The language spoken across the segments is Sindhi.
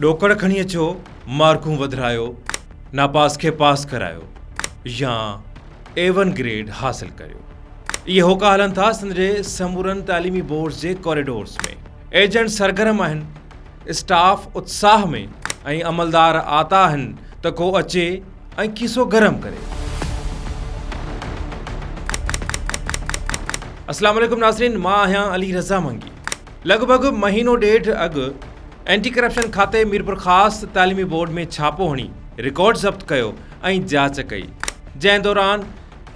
ڏوڪڙ کڻي اچو، مارڪون وڌرايو، ناپاس کي پاس ڪرايو يا اي ون گريڊ حاصل ڪريو. اهي هوڪا هلن ٿا سنڌ جي سمورن تعليمي بورڊز جي ڪوريڊورز ۾. ايجنٽ سرگرم آهن، اسٽاف اتساهه ۾ ۽ عملدار آتا آهن ته ڪو اچي ۽ کيسو گرم ڪري. اسلام عليڪم ناظرين مان آهيان علي رضا منگي. لڳ ڀڳ مهينو ڏيڍ اڳ اينٽي ڪرپشن کاتي ميرپورخاص تعليمي بورڊ ۾ ڇاپو هڻي رڪارڊ ضبط ڪيو ۽ جاچ ڪئي جنهن دوران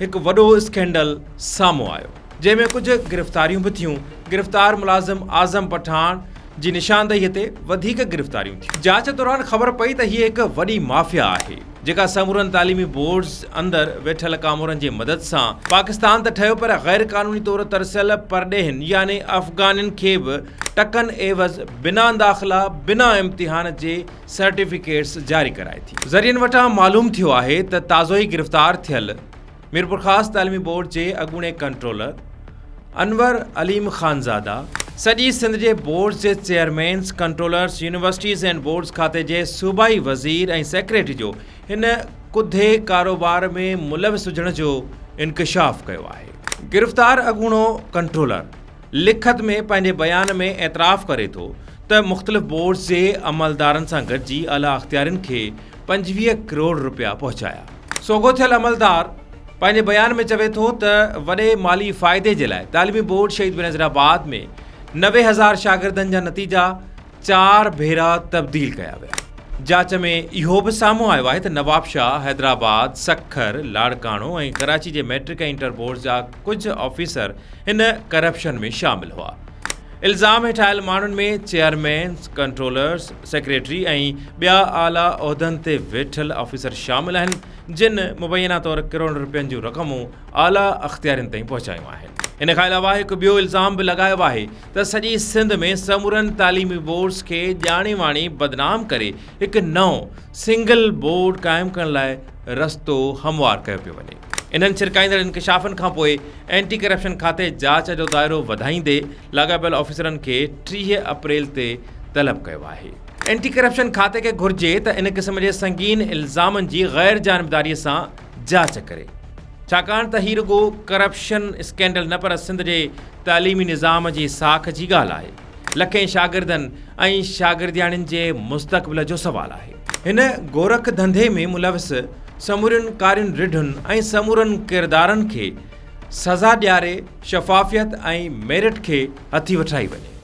هڪ وڏو اسڪينڊل سامهون آيو جنهن ۾ ڪجهه گرفتاريون به ٿيون گرفتار ملازم اعظم پٺاڻ جي نشاندهي تي وڌيڪ گرفتاريون ٿيون. جاچ دوران خبر پئي ته هيء هڪ وڏي مافيا آهي، جيڪا سمورن تعليمي بورڊز اندر ويٺل ڪامورن جي مدد سان پاڪستان ته ٺهيو پر غير قانوني طور ترسيل پرڏيهين يعني افغانين کي به ٽڪن عيوض بنا داخلا بنا امتحان جي سرٽيفڪيٽس جاري ڪرائي ٿي. ذريعن وٽان معلوم ٿيو آهي ته تازو ئي گرفتار ٿيل ميرپورخاص تعليمي بورڊ جي اڳوڻي ڪنٽرولر انور عليم خانزاده، سڄي سنڌ جي بورڊز جي chairmans, controllers, universities and boards کاتي جي صوبائي وزير ۽ سيڪريٽري جو هن ڪڌي ڪاروبار ۾ ملوث هجڻ جو انڪشاف ڪيو آهي. گرفتار اڳوڻو ڪنٽرولر لکت ۾ پنهنجي بيان ۾ اعتراف ڪري ٿو ته مختلف بورڊز جي عملدارن سان گڏجي اعليٰ اختيارين کي 25 ڪروڙ رپيا پهچايا. سوگهو ٿيل عملدار پنهنجي بيان ۾ چوي ٿو ته وڏي مالي فائدي جي لاء تعليمي بورڊ شهيد بينظير آباد ۾ 90 هزار شاگردن جا نتيجا چار ڀيرا تبديل ڪيا ويا. جاچ ۾ اهو به سامهون آيو آهي ته نوابشاهه، حيدرآباد، سکر، لاڙڪاڻو ۽ ڪراچي جي مئٽرڪ ۽ انٽر بورڊز جا ڪجهه آفيسر هن ڪرپشن ۾ شامل هئا. الزام هيٺ آيل ماڻهن ۾ چيئرمينز، ڪنٽرولرز، سيڪريٽري ۽ ٻيا اعليٰ عهدن تي ويٺل آفيسر شامل آهن، جن مبينا طور ڪروڙين رپين جون رقمون اعليٰ اختيارين تائين پهچايون آهن. ان کان علاوه هڪ ٻيو الزام به لڳايو آهي ته سڄي سنڌ ۾ سمورن تعليمي بورڊز کي ڄاڻي واڻي بدنام ڪري هڪ نئون سنگل بورڊ قائم ڪرڻ لاء رستو هموار ڪيو پيو وڃي. انهن ڇرڪائيندڙ انڪشافن کانپوء اينٽي ڪرپشن کاتي جاچ جو دائرو وڌائيندي لاڳاپيل آفيسرن کي 30 اپريل تي طلب ڪيو آهي. اينٽي ڪرپشن کاتي کي گهرجي ته ان قسم جي سنگين الزامن جي غير جانبداري سان جاچ ڪري، ڇاڪاڻ ته هي رڳو ڪرپشن اسڪينڊل نه پر سنڌ جي تعليمي نظام جي ساک جي ڳالهه آهي، لکين شاگردن ۽ شاگردياڻين جي مستقبل جو سوال آهي. هن گورک ڌنڌي ۾ ملوث سمورين ڪارين رڍن ۽ سمورن ڪردارن کي سزا ڏياري شفافيت ۽ ميرٽ کي هٿي وٺرائي وڃي.